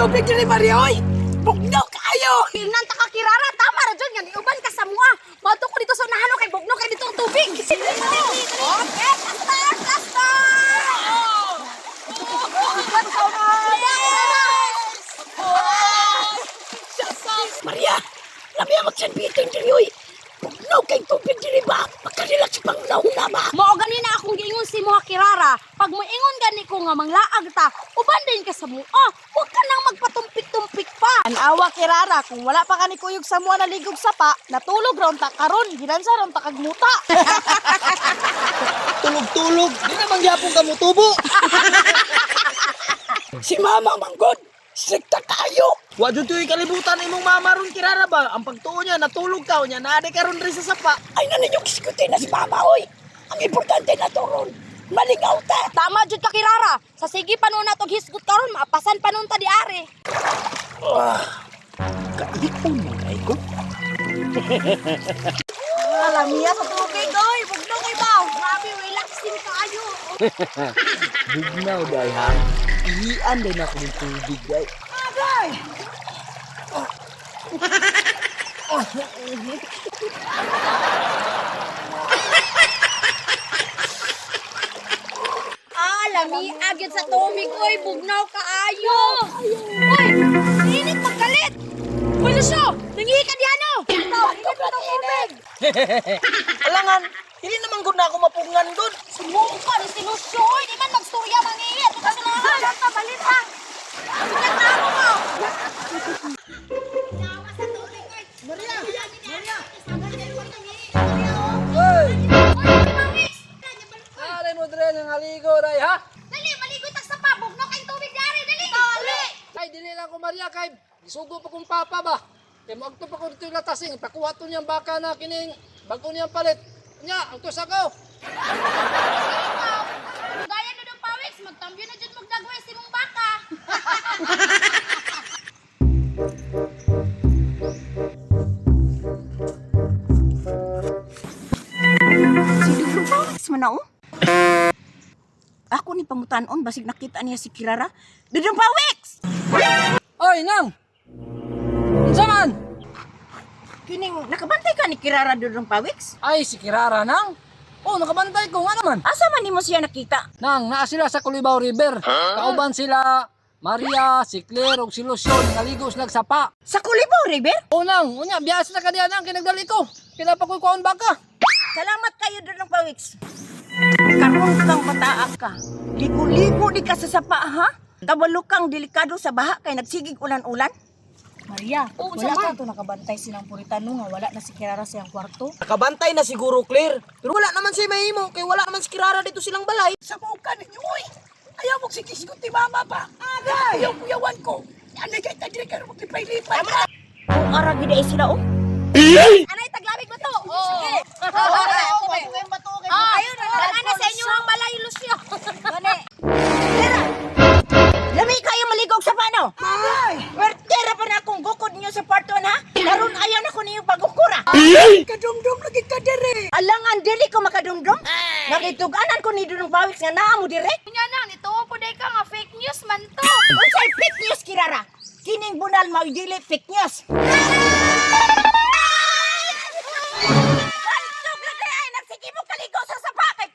tubig diri, Maria, oy! Bugnaw kaayo! Tingnan ta ka Kirara, tama ra jud nga niuban ka sa mua. Moadto ko dito sa unahan kay bugno kay dito ang tubig. Okay, plaster, plaster. Maria, lami ang magsanbitin diri, oy! Bugnaw kay tubig diri ba? Makarelax pang nauna ba? Mao gani na akong giingon si Moha Kirara. Pag moingon gani ko nga manglaag ta, uban din ka sa mua. Huwag ka nang magpatumpik-tumpik pa. Anawa Kirara, kung wala pa kani kuyog sa mua naligog sapa, natulog raon ta karon, ginansa raon ta kag muta. Tulog-tulog, di naman gyapon ka mutubo. Si Mama manggod, strikta kaayo! Wa jud tuyoy kalibutan imong mama ron Kirara ba? Ang pagtuo niya natulog ka unya naa di karon rin sa sapa. Ay na ninyo kiskutin na si Mama, oy! Ang importante na to ron, malingaw ta! Tama jud ka Kirara. Sa sige pa nun natog hisgot karon, maapasan pa nun ta di ari. Kaipon mo kay ko. Alamiya sa tubig oy, bugno kay ba? Grabe, relaxing kaayo. Bugnaw day ha. Ihian day na akong tubig day. Ah, lami agad sa tubig oy, bugnaw kaayo. Oy, init pagkalit. Uy, Lucio, nangihi ka diyan oh. Init pa tong tubig. Alangan, dili naman gud na ako mapungan gud. Sumuko ka ni si Lucio, oy, di man magstorya mangihi ato sa sulahan. Ka balit ha. Ang tao mo. Maria, Maria. Oy, Mawis. Are mo dre nga aligo day ha. Dali, maligo ta sa pabog no kay tubig dari, dali. Dali. Ay dili lang ko Maria kay gisugo pa kong papa ba. Kay moagto pa ko dito yung latasing pakuha to niyang baka na kining bago niyang palit. Nya, ang tos ako. Gaya na dong pawis, magtambyo na jud magdagway si mong baka. Si Dudong Pawis man na oh. Ako ni pangutanon basig nakita niya si Kirara. Dudong Pawis! Oy, nang. Unsa man? Kining nakabantay ka ni Kirara, Dudong Pawis? Ay si Kirara nang. Oh, nakabantay ko nga naman. Asa man nimo siya nakita? Nang naa sila sa Kulibaw River. Kauban sila Maria, si Claire ug si Lucio nangaligo sila sa sapa. Sa Kulibaw River? O nang, unya biyas na kaniya nang kinagdali ko. Pinapa ko'y kuhaon baka. Salamat kayo, Dudong Pawis. Karon kang bataa ka. Ligo-ligo di ka sa sapa ha? Kabalo kang delikado sa baha kay nagsigig ulan-ulan. Maria, Oo, wala unsa ka man? to nakabantay silang puritano nga wala na si Kirara sa iyang kwarto. Nakabantay na siguro Claire. Pero wala naman siya mahimo kay wala naman si Kirara dito silang balay. Sa ka ninyo, oy! Ayaw mo sikisgot ni Mama ba? Ayaw kuyawan ko! Ano kay tadri karon maglipay-lipay ka? Kung ara gid ay sila oh. Anay taglabig ba to? Sige. Ah, ayun na na sa inyo ang balay Lucio. Gani. Kirara! Lami kayo maligog sa pano. Wertera pa na akong gukod niyo sa part 1 ha? Karon ayaw na ko ninyo pagukura. Kadumdum lagi ka diri! Alangan dili ko makadumdum. Nakituganan ko ni Dudong Pawis nga naa mo dire. Nya nang nituo po day ka nga fake news man to. Unsay fake news Kirara? Kining bunal mao dili fake news. Bantog na kay ay nagsige mo kaligo sa sapa kay